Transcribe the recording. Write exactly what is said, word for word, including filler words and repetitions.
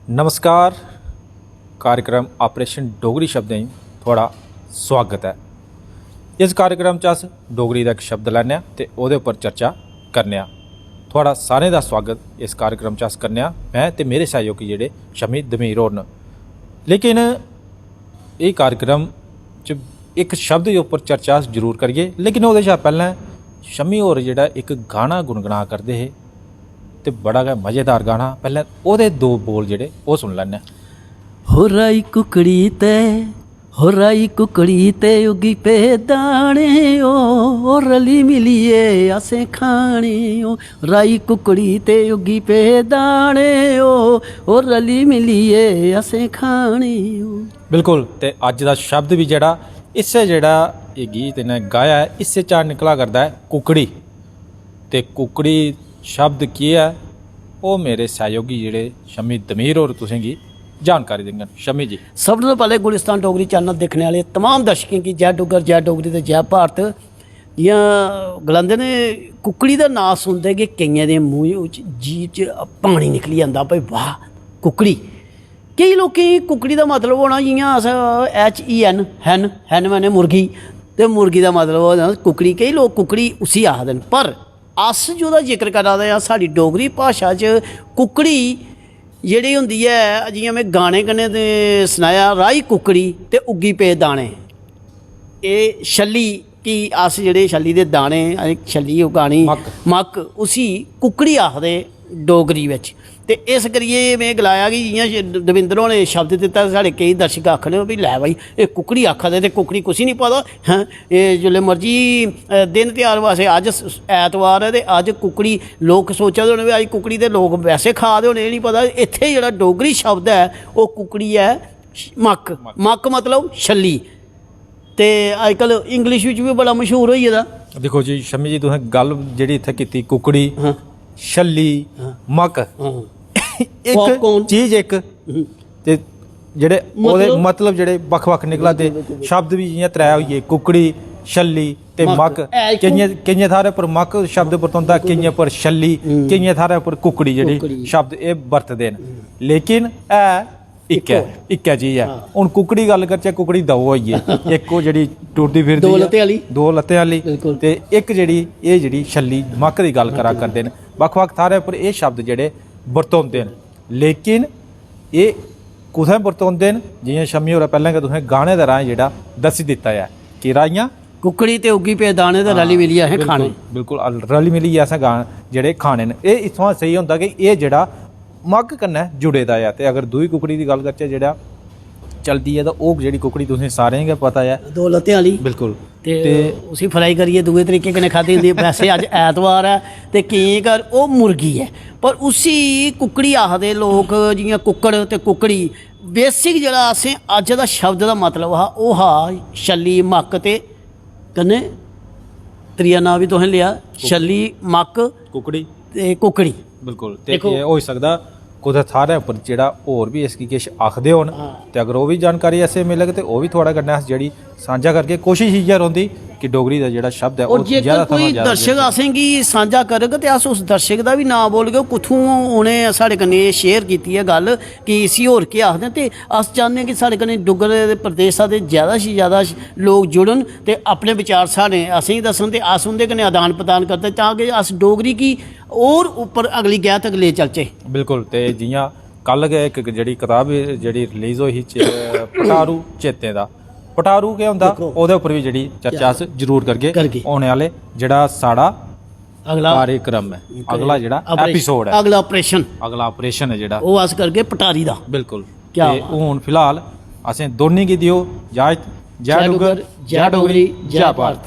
नमस्कार, कार्यक्रम ऑपरेशन डोगरी शब्दें च थुआढ़ा स्वागत ऐ। इस कार्यक्रम च अस डोगरी दा इक शब्द लैने आं ते ओह्दे उप्पर चर्चा करने आं। थुआढ़ा सारें दा स्वागत इस कार्यक्रम च अस करने आं, में ते मेरे सैहयोगी जेह्ड़े शमी दमीर होर न। लेकिन एह् कार्यक्रम च इक शब्द दे उप्पर चर्चा अस जरूर करिए, लेकिन ओह्दे शा पैह्लें शमी होर जेह्ड़ा इक गाना गुनगुना करदे हे, ते बड़ा गै मज़ेदार गाना। पैह्लें ओह्दे दो बोल जेह्ड़े ओह् सुन लैने आं। हो राई कुकड़ी ते, हो राई कुकड़ी ते उग्गी पे दाने ओ, ओ रली मिलिए असें खाने ओ। राई कुकड़ी ते उग्गी पे दाने ओ, ओ रली मिलिए असें खाने ओ। बिल्कुल, ते अज्ज दा शब्द बी जेह्ड़ा इस्सै जेह्ड़ा एह् गीत इ'नें गाया ऐ, इस्सै चा निकला करदा ऐ कुकड़ी। ते कुकड़ी शब्द केह् ऐ, ओह् मेरे सैहयोगी जेह्ड़े शमी दमीर होर तुसेंगी जानकारी देङन। शमी जी। सभनें शा पैह्लें गुलिस्तान डोगरी चैनल दिक्खने आह्ले तमाम दर्शकें गी जै डुग्गर, जै डोगरी ते जै भारत। जि'यां गलांदे न, कुकड़ी दा नांऽ सुनदे गै केइयें दे मूंह च, जीह्ब च पानी निकली जंदा, "भाई वाह, कुकड़ी।" केईं लोकें गी कुकड़ी दा मतलब होना, जि'यां अस H E N, hen, hen माने मुर्गी, ते मुर्गी दा मतलब होना कुकड़ी। केईं लोक कुकड़ी उसी आखदे न, पर अस जेह्दा जिक्र करा दे आं, साढ़ी डोगरी भाशा च कुकड़ी जेह्ड़ी होंदी ऐ, जि'यां में गाने कन्नै ते सनाया, "राही कुकड़ी ते उग्गी पे दाने।" एह् छल्ली, कि अस जेह्ड़े छल्ली दे दाने, अस छल्ली उगानी, मक्क। मक्क, उसी कुकड़ी आखदे डोगरी बिच। ते इस करियै में गलाया कि जि'यां श-, दविंदर होरें शब्द दित्ता, साढ़े केईं दर्शक आखन भी, "लै भाई, एह् कुकड़ी आखा दे, ते कुकड़ी कुसी निं पता?" हैं, एह् जिसलै मर्जी, अ, दिन त्यहार वास्ते, अज्ज स-, ऐतवार ऐ ते अज्ज कुकड़ी, लोक सोचा दे होने भी अज्ज कुकड़ी ते लोक वैसे खा दे होने, एह् निं पता। इत्थै जेह्ड़ा डोगरी शब्द ऐ, ओह् कुकड़ी ऐ, श-, मक्क। मक्क। मक्क मतलब छल्ली। ते अजकल English बिच बी बड़ा मशहूर होई गेदा। दिक्खो जी शमी जी, तुसें गल्ल जेह्ड़ी इत्थै कीती, कुकड़ी, हां। छल्ली, हां। मक्क, हां। इक popcorn। चीज इक, हम्म। ते जेह्ड़े ओह्दे मतलब? मतलब जेह्ड़े बक्ख-बक्ख निकला दे, बिल्कुल, बिल्कुल। शब्द बी जि'यां त्रै होई गे, कुकड़ी, छल्ली ते मक्क। मक्क। है इक केइयें, केइयें थाह्रें पर मक्क शब्द बरतोंदा, केइयें पर छल्ली, हम्म। केइयें थाह्रें पर कुकड़ी जेह्ड़ी कुकड़ी। शब्द एह् बरतदे न। हम्म। लेकिन है इक्कै, इक्को ऐ। इक्कै चीज ऐ। हां। हून कुकड़ी गल्ल करचै, कुकड़ी दो होई गे। इक ओह् जेह्ड़ी टुरदी फिरदी दो ऐ, लत्तें आह्ली। दो लत्तें आह्ली। बिल्कुल। ते इक जेह्ड़ी, एह् जेह्ड़ी छल्ली मक्क दी गल्ल करा करदे न। बक्ख-बक्ख थाह्रें पर एह् शब्द जेह्ड़े बरतोंदे न, लेकिन एह् कुत्थें बरतोंदे न? जि'यां शम्मी होरें पैह्लें गै तुसें गाने दे राहें जेह्ड़ा दस्सी दित्ता ऐ कि राहियां कुकड़ी ते उग्गी पे दाने ते रली मिलियै असें बिल्कुल, खाने। बिल्कुल, अल-, रली मिलियै असें गा-, जेह्ड़े खाने न। एह् इत्थुआं सेही होंदा कि एह् जेह्ड़ा मक्क कन्नै जुड़े दा ऐ। ते अगर दूई कुकड़ी दी गल्ल करचै, जेह्ड़ा चलदी ऐ, तां ओह् जेह्ड़ी कुकड़ी तुसें सारें गी गै पता ऐ। दो लत्तें आह्ली। बिल्कुल। ते ते उसी fry करियै दूए तरीके कन्नै खाद्धी जंदी ऐ। वैसे अज्ज ऐतवार ऐ ते केइयें घर ओह् मुर्गी ऐ, पर उसी कुकड़ी आखदे लोक, जि'यां कुक्कड़ ते कुकड़ी। Basic जेह्ड़ा असें अज्ज दा शब्द दा मतलब हा, ओह् हा छल्ली, मक्क ते कन्नै त्रिया नांऽ बी तुसें लेआ, छल्ली, मक्क कुकड़ी। ते कुकड़ी। बिल्कुल। ते दिक्खो। एह् होई सकदा कुतै थाह्रै उप्पर जेह्ड़ा होर बी इसगी किश आखदे होन, हां। ते अगर ओह् बी जानकारी असें मिलग ते ओह् बी थुआढ़े कन्नै अस जेह्ड़ी सांझा करगे। कोशश इ'यै रौंह्दी कि डोगरी दा जेह्ड़ा शब्द ऐ, और ओह् जेकर ज्यादा थमां कोई ज्यादा दर्शक जेह्ड़ा असेंगी सांझा करग ते अस उस दर्शक दा बी नांऽ बोलगे, ओह् कुत्थूं उ'नें साढ़े कन्नै एह् share कीती ऐ गल्ल कि इसी होर केह् आखदे न। ते अस चाह्न्ने कि साढ़े कन्नै डुग्गर दे प्रदेशा दे ज्यादा शा ज्यादा लोक जुड़न ते अपने विचार साढ़े असेंगी दस्सन ते अस उं'दे कन्नै आदान प्रदान करदे, तां कि अस डोगरी गी होर उप्पर अगली गैं तक लेई चलचै। बिल्कुल। ते जि'यां कल गै इक जेह्ड़ी कताब जेह्ड़ी release होई ही चे-, पटारू चेतें दा, पटारू केह् होंदा, दिक्खो। ओह्दे उप्पर बी जेह्ड़ी चर्चा अस जरूर करगे। करगे। औने आह्ले जेह्ड़ा साढ़ा अगला कार्यक्रम ऐ, अगला जेह्ड़ा operation, episode ऐ, अगला operation। अगला operation ऐ जेह्ड़ा, ओह् अस करगे पटारी दा। बिल्कुल। क्या ते बात। हून फिलहाल असें दोनें गी देओ इजाजत। जय जय डुग्गर, डुग्गर, जय जय डोगरी, डोगरी, जय जय भारत। भारत।